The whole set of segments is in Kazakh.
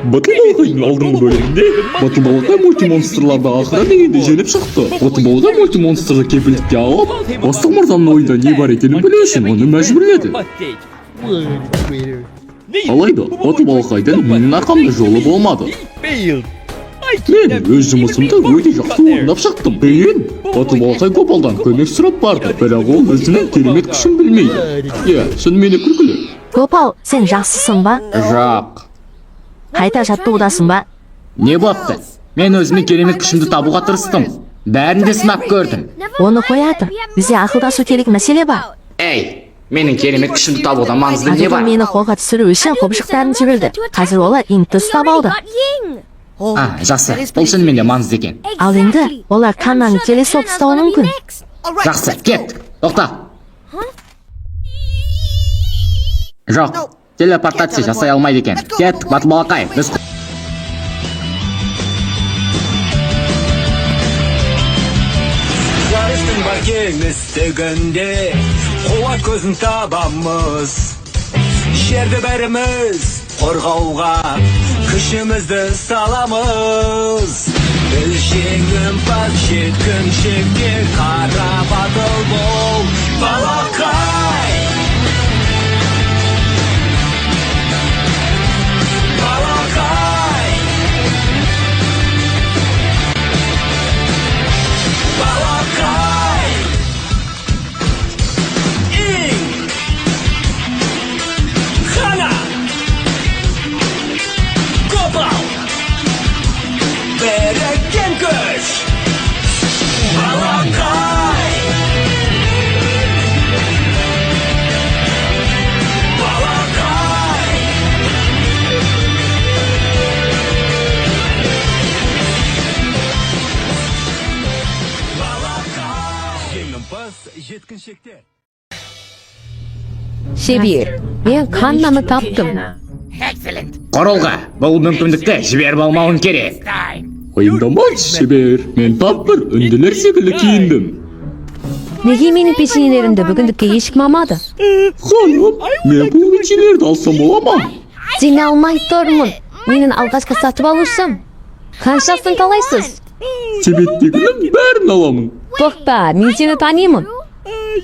Батыл балақайдың алдыңғы бөлімінде Батыл балақай мультимонстрларды ақыры дегенде жеңіп шықты. Батыл балақай мультимонстрды кепілдікке алып, бастық мырзаның ойында не бар екенін білу үшін оны мәжбүрледі. Алайда Батыл балақайдың менің арқамда жолы болмады. Мен өз жұмысымды өте жақсы орындап шықтым. Кейін Батыл балақай Гопалдан көмек сұрап барды, бірақ ол өзінің керемет күшін білмейді. Иә, шынымен де күлкілі. Гопал, сен жақсысың ба? Жоқ. Қайта жаттығудасың ба? Не бопты? Мен өзімнің керемет күшімді табуға тырыстым. Бәрін де сынап көрдім. Оны қоя тұр. Бізде ақылдасу керек мәселе бар. Ей, менің керемет күшімді табуда маңызды не Адуды бар? мені қолға түсіру үшін құбыжықтарын жіберді. Қазір олар Ингті ұстап алды. А, жақсы. Бұл шынымен де маңызды екен. Ал енді олар Каннаны келесі болып ұстауы мүмкін. Жақсы, кеттік. Тоқта. Жоқ, телепортация жасай алмайды екен. Кеттік, Батыл балақай. Біз Жарыстың бар кеңістігінде қуат көзін табамыз. Жерді бәріміз қорғауға күшімізді саламыз. Біз жеңімпаз жеткіншекке қара батыл бол, балақай. Балақай. Балақай. Инг. Хана. Гопал. Біріккен күш. Балақай. Балақай. Балақай. Жеңімпаз жеткіншектер. Шебер, мен Каннаны таптым. Құрылғы, бұл мүмкіндікті жіберіп алмауың керек. Уайымдамаңыз, шебер. Мен тап бір үнділер секілді киіндім. Неге менің печеньелерімді бүгіндікке ешкім алмады? Ханым, мен бұл печеньелерді алсам бола ма? Сені алмай тұрмын. Менің алғашқы сатып алушым. Қаншасын талайсыз? Себеттегінің бәрін аламын. Тоқта, мен сені танимын.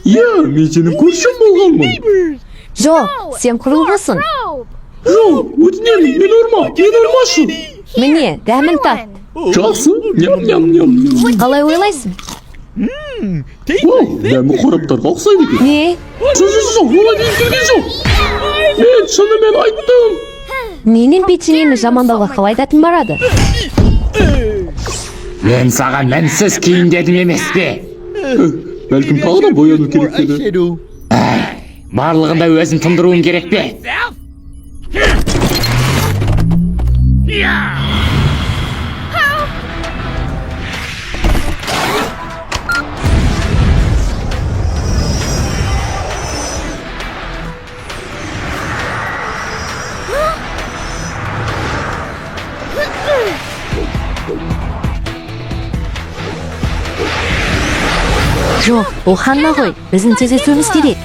Иә, мен сенің көршің болғанмын. Жоқ, сен құрылғысың. Жоқ, өтінемін, мені ұрма, мені ұрмашы. Міне, дәмін тат. Жақсы, ням ням ням. Қалай ойлайсың? Вау, дәмі қораптарға ұқсайды екен. Не? Жоқ, жоқ, жоқ, олай дегім келген жоқ. Мен шынымен айттым. Менің печеньемді жамандауға қалай дәтің барады? Мен саған мінсіз киін дедім емес пе? Бәлкім тағы да бояну керек еді. Барлығын да өзім тындыруым керек пе? Жоқ, ол Ханна ғой. Біздің тездетуіміз керек.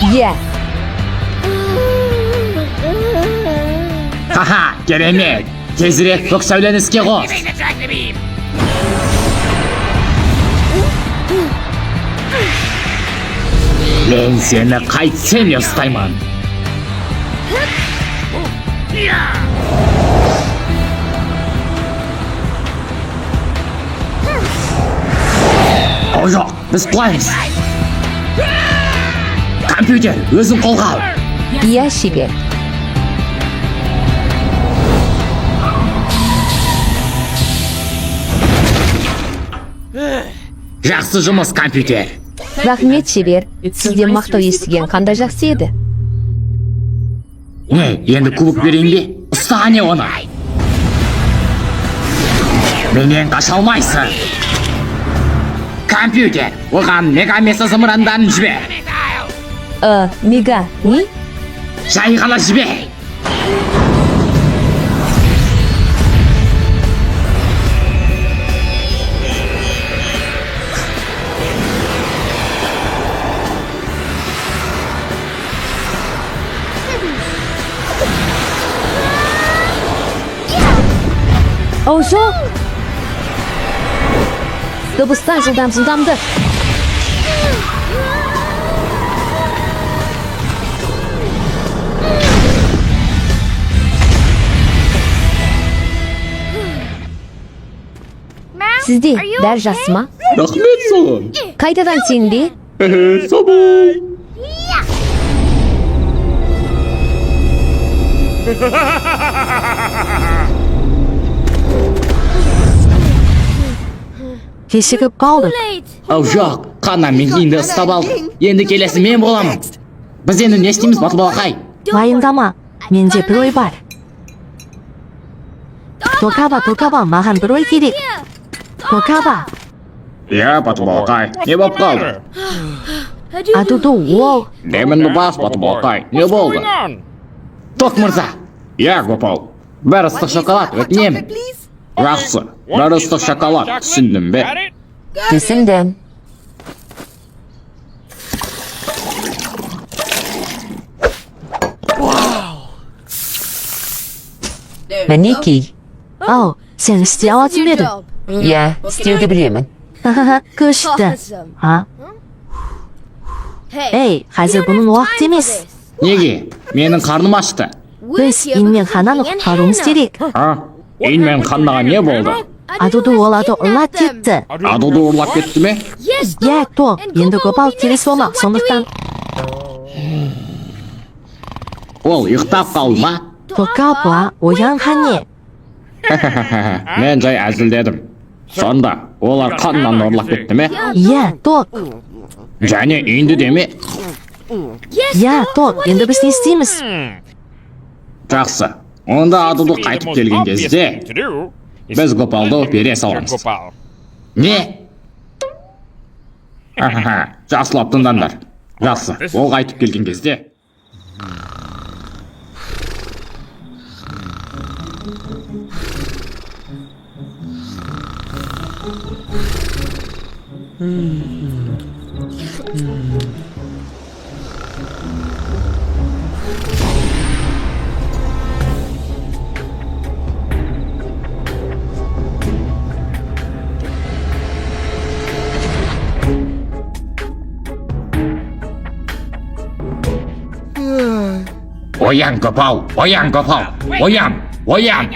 Иә, Ха-ха, керемет. Тезірек көк сәулені іске қос. Мен сені қайтсем де ұстаймын. О жоқ, біз құлаймыз. Компьютер, өзің қолға ал. иә, шебер. Жақсы жұмыс, компьютер. Рахмет, шебер. Сізден мақтау естіген қандай жақсы еді. Не, енді кубок берейін бе? Ұста не оны. Менен қаша алмайсың. Компьютер, оған мегамеса зымырандарын жібер. Мега, не? Жай ғана жібер. О, жоқ! Дыбыстан жылдам жылдамдық. Сізде бәрі жақсы ма? Рахмет саған. Қайтадан сен бе? Хе-хе, сау бол. Кешігіп қалдық. Ау, жоқ, Қана мен енді ұстап алдым. Енді келесі мен боламын. Біз енді не істейміз, Батыл балақай? Уайымдама, менде бір ой бар. Токаба, Токаба, маған бір ой керек. Токаба, Иә, Батыл балақай, не болып қалды? Адуду, ол. Демінді бас, Батыл балақай, не болды? Ток мырза, Иә, Гопал, бір ыстық шоколад өтінемін. Жақсы, бір ыстық шоколад, түсіндің бе? Түсіндім. Мінекей. Ау, сен істей алатын ба едің? Иә, істеуді білемін. Ха-ха-ха, күшті. А? Ей, қазір бұның уақыты емес. Неге? Менің қарным ашты. Біз Ин мен Хананы құтқаруымыз керек. А? Ин мен Ханнаға не болды? Адуду оларды ұрлап кетті. Адуды ұрлап кетті ме? Иә, Ток, енді Гопал келесі болмақ, сондықтан Ол ұйықтап қалды ма? Токаба, оян қане. Хе-хе-хе, мен жай әзілдедім. Сонда, олар Ханнаны ұрлап кетті ме? Иә, Ток. Және Инді де ме? Иә, Ток, енді біз не істейміз? Жақсы. Онда Адуды қайтып келген кезде біз Гопалды бере саламыз. Не? Ха-ха-ха, жақсылап тыңдаңдар. Жақсы, ол қайтып келген кезде Оян, Гопал, оян, Гопал, оян, оян.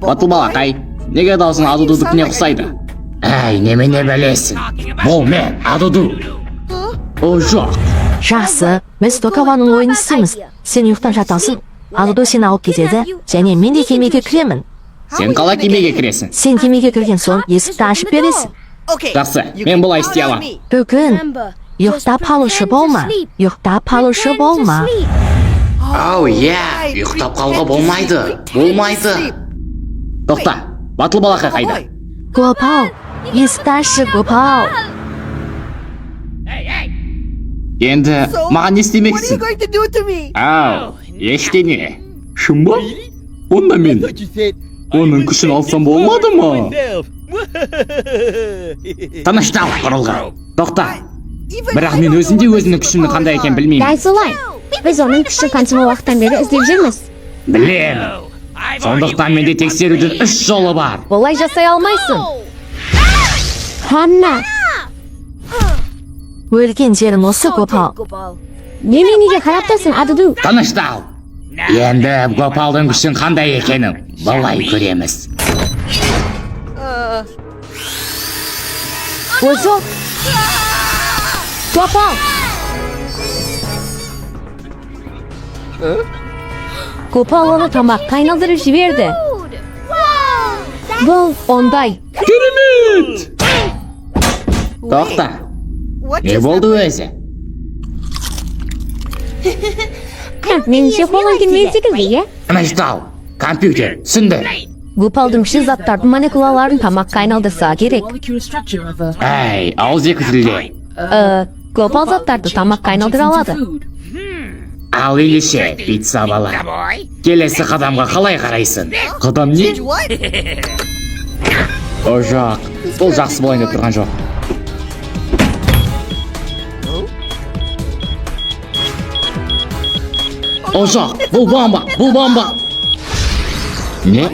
Батыл балақай, неге даусың Адудудікіне ұқсайды? Әй, немене білесің? Бұл мен, Адуду. О, жоқ. Жақсы, біз Токабаның ойын істейміз. Сен ұйықтап жатасың, Адуду сені алып кетеді, және мен де кемеге кіремін. Сен қалай кемеге кіресің? Сен кемеге кірген соң есікті ашып бересің. Жақсы, мен бұлай істей аламын. Бүгін ұйықтап қалушы болма. Ұйықтап қалушы болма. Ау, иә, ұйықтап қалуға болмайды, болмайды. Тоқта, Батыл балақай қайда? Гопал, есікті ашшы, Гопал. Енді маған не істемексің? Ау, ештеңе. Шын ба? Онда мен оның күшін алсам болмады ма? Тыныштал, құрылғы. Тоқта. Бірақ мен өзім де өзімнің күшімнің қандай екенін білмеймін. Дәл солай. Біз оның күшін қаншама уақыттан бері іздеп жүрміз. Білемін. Сондықтан менде тексерудің үш жолы бар. Бұлай жасай алмайсың. Ханна, Өлген жерің осы, Гопал. неменеге қарап тұрсың, Адуду? Тыныштал. Енді Гопалдың күшін қандай екенін былай көреміз. О, жоқ. Гопал! Гопал оны тамаққа айналдырып жіберді. Бұл ондай. Керемет! Тоқта. Не болды өзі? Меніңше қолдан келмеген секілді, иә? Тыныштал. Компьютер, түсінді. Гопалдың күші заттардың молекулаларын тамаққа айналдырса керек. Әй, ауызекі тілде. Гопал заттарды тамаққа айналдыра алады. Ал ендеше, пицца бала. Келесі қадамға қалай қарайсың? Қадам не? О, жоқ. Бұл жақсы болайын деп тұрған жоқ. О, жоқ, бұл бомба, бұл бомба. Не?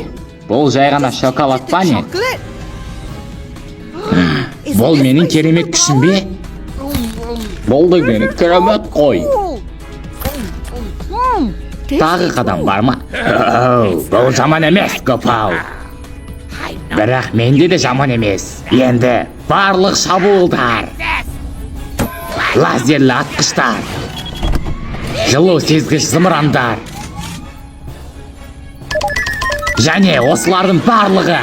Бұл жай ғана шоколад па не? Бұл менің керемет күшім бе? Бұл дегені керемет қой. Тағы қадам бар ма? Оу, бұл жаман емес, Гопал. Бірақ менде де жаман емес. Енді барлық шабуылдар, лазерлі атқыштар, жылу сезгіш зымырандар және осылардың барлығы.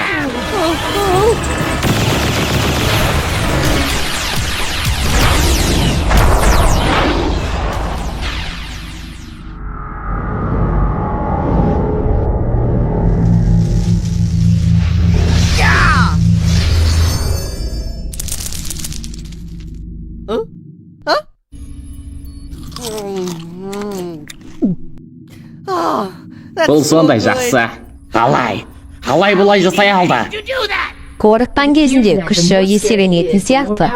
Бұл сондай жақсы. Қалай? Қалай бұлай жасай алды? Қорыққан кезінде күші еселенетін сияқты.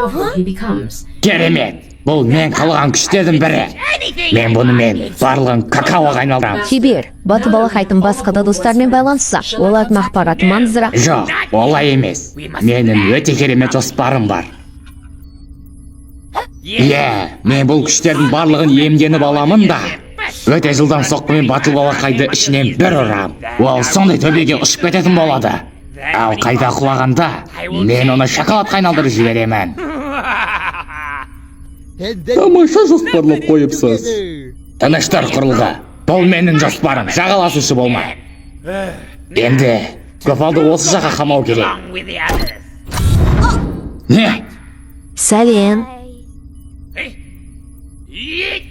Керемет! Бұл мен қалаған күштердің бірі. Мен бұнымен барлығын какаоға айналдырамын. Шебер, Батыл Балақайдың басқа да достарымен байланысса, олардың ақпараты маңыздырақ. Жоқ, олай емес. Менің өте керемет жоспарым бар. Иә, мен бұл күштердің барлығын иемденіп аламын да, өте жылдам соққымен Батыл Балақайды ішінен бір ұрам. Ол сондай төбеге ұшып кететін болады. Ал қайта құлағанда, мен оны шоколадқа айналдырып жіберемін. Тамаша жоспарлап қойыпсыз. Тыныш тұр, құрылғы. Бұл менің жоспарым, жағаласушы болма. Енді Гопалды осы жаққа қамау керек. Не? Сәлем.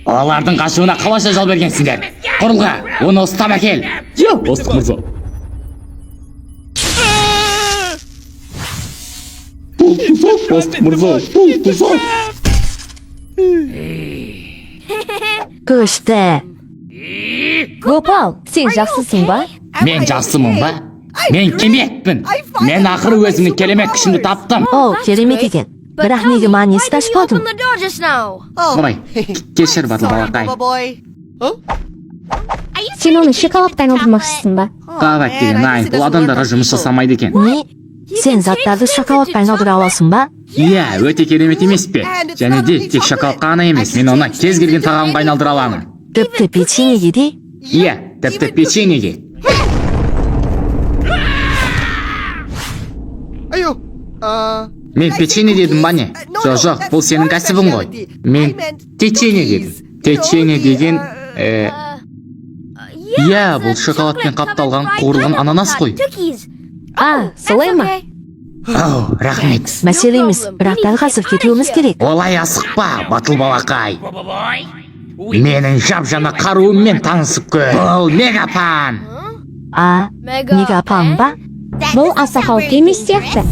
Олардың қашуына қалайша жол бергенсіңдер? Құрылғы, оны ұстап әкел. Иә, бастық мырза. Бұл тұзақ, бастық мырза, бұл тұзақ. Күшті. Гопал, сен жақсысың ба? Мен жақсымын ба? Мен кереметпін. Мен ақыры өзімнің керемет күшімді таптым. О, керемет екен. Бірақ неге маған есікті ашпадың? Ой, кешір, Батыл Балақай. Сен оны шоколадқа айналдырмақшысың ба? Қабат деген ай, бұл адамдарға жұмыс жасамайды екен. Не? Сен заттарды шоколадқа айналдыра аласың ба? Иә, өте керемет емес пе? Және де тек шоколадқа ғана емес, мен оны кез келген тағамға айналдыра аламын. Тіпті печеньеге де? Иә, тіпті печеньеге. Мен печенье дедім ба не? Жоқ, жоқ, бұл сенің кәсібің ғой. Мен теченье дедім. Теченье деген, иә, бұл шоколадпен қапталған қуырылған ананас қой. А, солай ма? Оу, рахмет. Мәселе емес, бірақ дәл қазір кетуіміз керек. Олай асықпа, Батыл Балақай. Менің жап-жаңа қаруыммен танысып көр. Бұл мегапан. А, мегапан ба? Бұл аса қауіпті емес сияқты.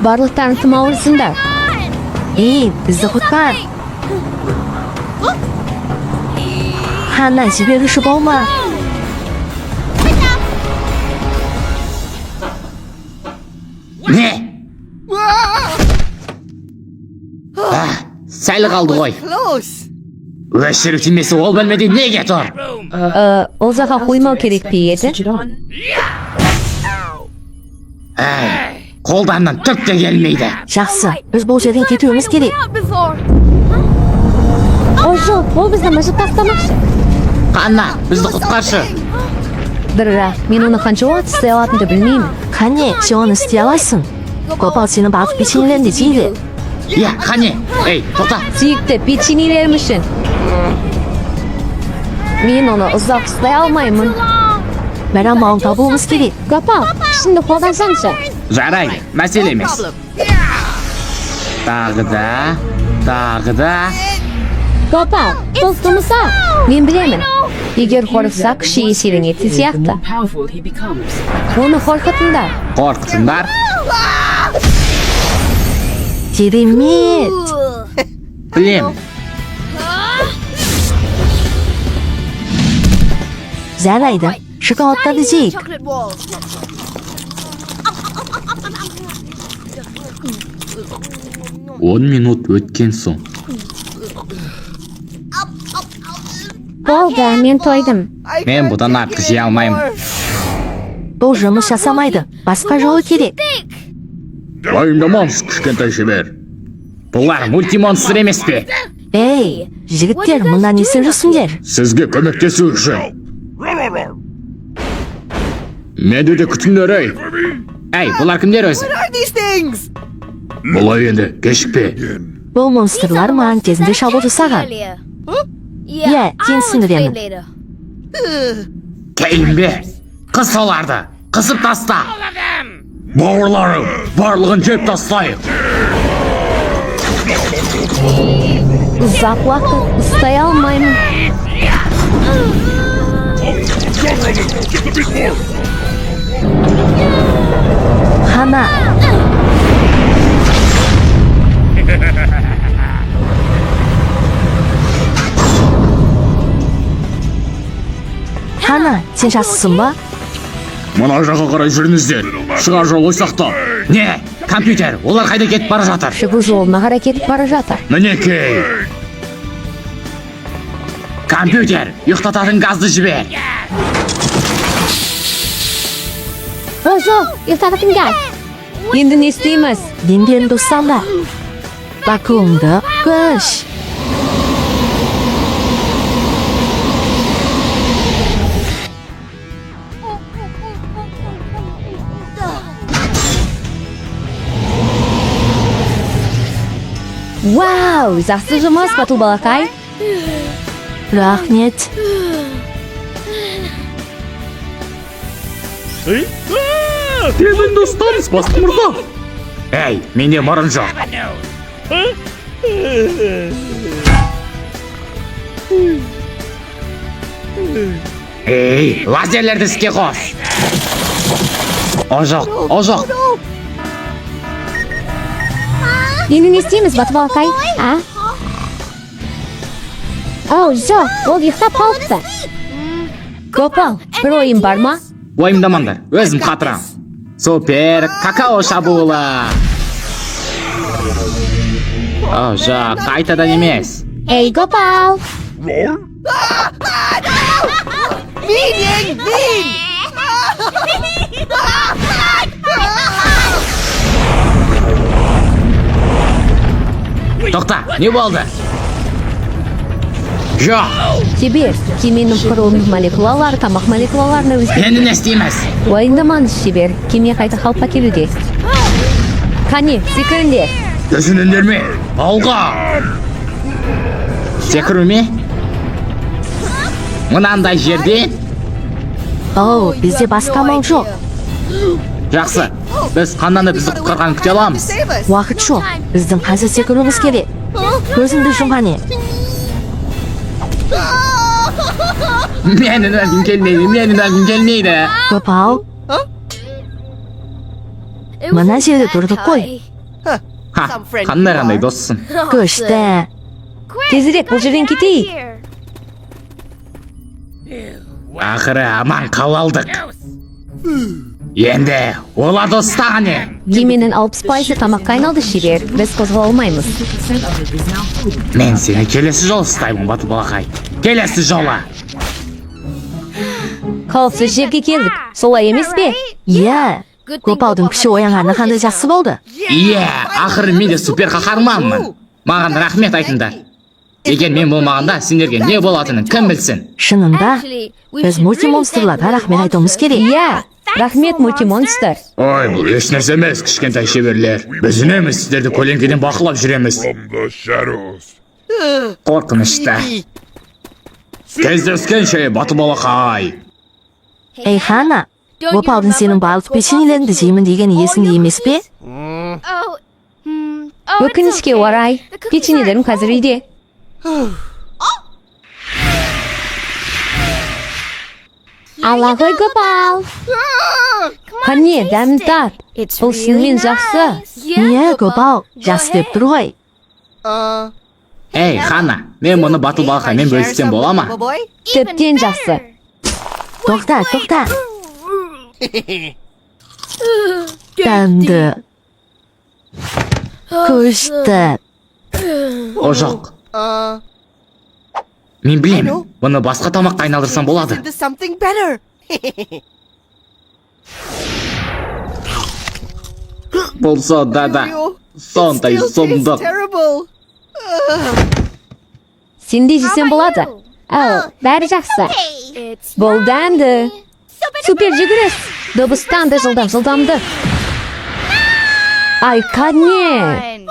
Барлықтарың тым ауырсыңдар. Ей, бізді құтқар. Ханнан жіберуші болма. Не? А, сәл қалды ғой. Өшіру түймесі ол бөлмеде неге тұр? Ол жаққа қоймау керек пе еді? Әй, қолдарынан түк те келмейді. Жақсы, біз бұл жерден кетуіміз керек. О, жоқ, ол бізді мыжып тастамақшы. Қанна, бізді құтқаршы. Бірақ мен оны қанша уақыт істей алатынымды білмеймін. Қане, сен оны істей аласың. Гопал сенің барлық печеньелеріңді жейді. Иә, қане. Ей, тоқта. Сүйікті печеньелерім үшін. Мен оны ұзақ ұстай алмаймын. Бір амалын табуымыз керек. Гопал, күшіңді қолдансаңшы. Жарайды, мәселе емес. Тағы да, тағы да. Гопал, бұл тымса. Мен білемін. Егер қорықса, күші еселенетін сияқты. Оны қорқытыңдар. Қорқытыңдар. Керемет. Білемін. Жарайды, шоколадтарды жейік. 10 минут өткен соң. Болды, мен тойдым. Мен бұдан артық жей алмаймын. Бұл жұмыс жасамайды, басқа жолы керек. Уайымдамаңыз, кішкентай шебер. Бұлар мультимонстр емес пе? Ей, жігіттер, мында не істеп жүрсіңдер? Сізге көмектесу үшін. Мені де күтіңдер, ей. Әй, бұлар кімдер өзі? Бұлай енді, кешікпе. Бұл монстрлар маған кезінде шабуыл жасаған. Иә, кейін түсіндіремін. Кейін бе? Қыс оларды. Қысып таста. Бауырларым, барлығын жеп тастайық. Ұзақ уақыт ұстай алмаймын. Хана. Хана, сен жассың ба? Мына жаққа қарай жүріңіздер. Шығар жол сақта. Не? Компьютер, олар қайда кетіп бара жатыр? Шығу жолына қарай кетіп бара жатыр. Мінекей. Компьютер, ұйықтататын газды жібер. О, жоқ, ұйықтататын газ. Енді не істейміз? Демдеріңді ұстаңдар. Вакуумды күш. Вау, жақсы жұмыс, Батыл балақай. Рахмет. Деміңді ұстаңыз, бастық мырза. Әй, менде мұрын жоқ. Ей, лазерлерді іске қос. О жоқ, о жоқ. Енді не істейміз, Батыл балақай? А? Оу, жоқ, ол ұйықтап қалыпты. Гопал, бір ойын бар ма? Уайымдамаңдар, өзім қатырам. Супер какао шабуылы. О, жоқ, қайтадан емес. Ей, Гопал! Тоқта, не болды? Жоқ, Шебер, кеменің құрылымдық молекулалары тамақ молекулаларына өзгереді. Енді не істейміз? Уайымдамаңыз, шебер, кеме қайта қалыпқа келуде. Қане, секіріңдер. Түсініңдер ме? Алға! Секіру ме? Мынандай жерде? Оу, бізде басқа амал жоқ. Жақсы, біз Ханнаны бізді құтқарғанын күте аламыз. Уақыт жоқ. Біздің қазір секіруіміз керек. Көзіңді жұм, қане. Менің өлгім келмейді, менің өлгім келмейді. Гопал. Мына жерде тұрдық қой. Ха, қандай қандай доссың. Күшті. Тезірек бұл жерден кетейік. Ақыры аман қала алдық. Енді оларды ұста, қане. Кеменің 60%-ы тамаққа айналды, шебер. Біз қозғала алмаймыз. Мен сені келесі жолы ұстаймын, Батыл балақай. Келесі жолы. Қауіпсіз жерге келдік. Солай емес пе? Иә. Гопалдың күші оянғаны қандай жақсы болды. Иә, ақыры мен де супер қаһарманмын. Маған рахмет айтыңдар. Егер мен болмағанда, сендерге не болатынын кім білсін? Шынында, біз мультимонстрларға рахмет айтуымыз керек. Иә, рахмет, мультимонстр. Ой, бұл еш нәрсе емес, кішкентай шеберлер. Біз үнемі сіздерді көлеңкеден бақылап жүреміз. From the shadows. Қорқынышты. Кездескенше, Батыл балақай. Ей, Хана, Гопалдың сенің барлық печеньелеріңді жеймін дегені есіңде емес пе? Өкінішке орай, печеньелерім қазір үйде. Ала ғой, Гопал. Қане, дәмін тат. Бұл шынымен жақсы. Иә, Гопал, жақсы деп тұр ғой. Ей, Хана, мен мұны Батыл балақаймен бөліссем бола ма? Тіптен жақсы. Тоқта, тоқта. Дәмді. Күшті. О, жоқ. Мен білемін, бұны басқа тамаққа айналдырсам болады. Бұл сонда да сондай сұмдық. Сен де жесең болады. Ал, бәрі жақсы. Бұл дәмді. Супер жүгіріс. Дыбыстан да жылдам, жылдамдық. Ай, қане.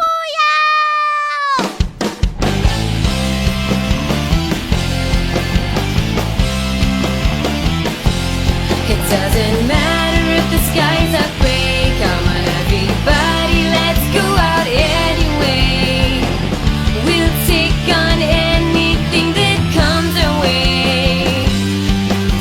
It doesn't matter if the skies are gray. Come on, everybody, let's go out anyway. We'll take on anything that comes our way.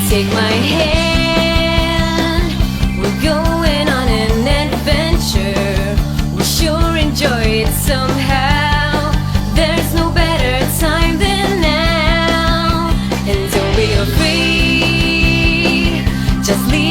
Take my hand, we're going on an adventure. We'll sure enjoy it somehow. There's no better time than now. And don't be afraid. Just leave.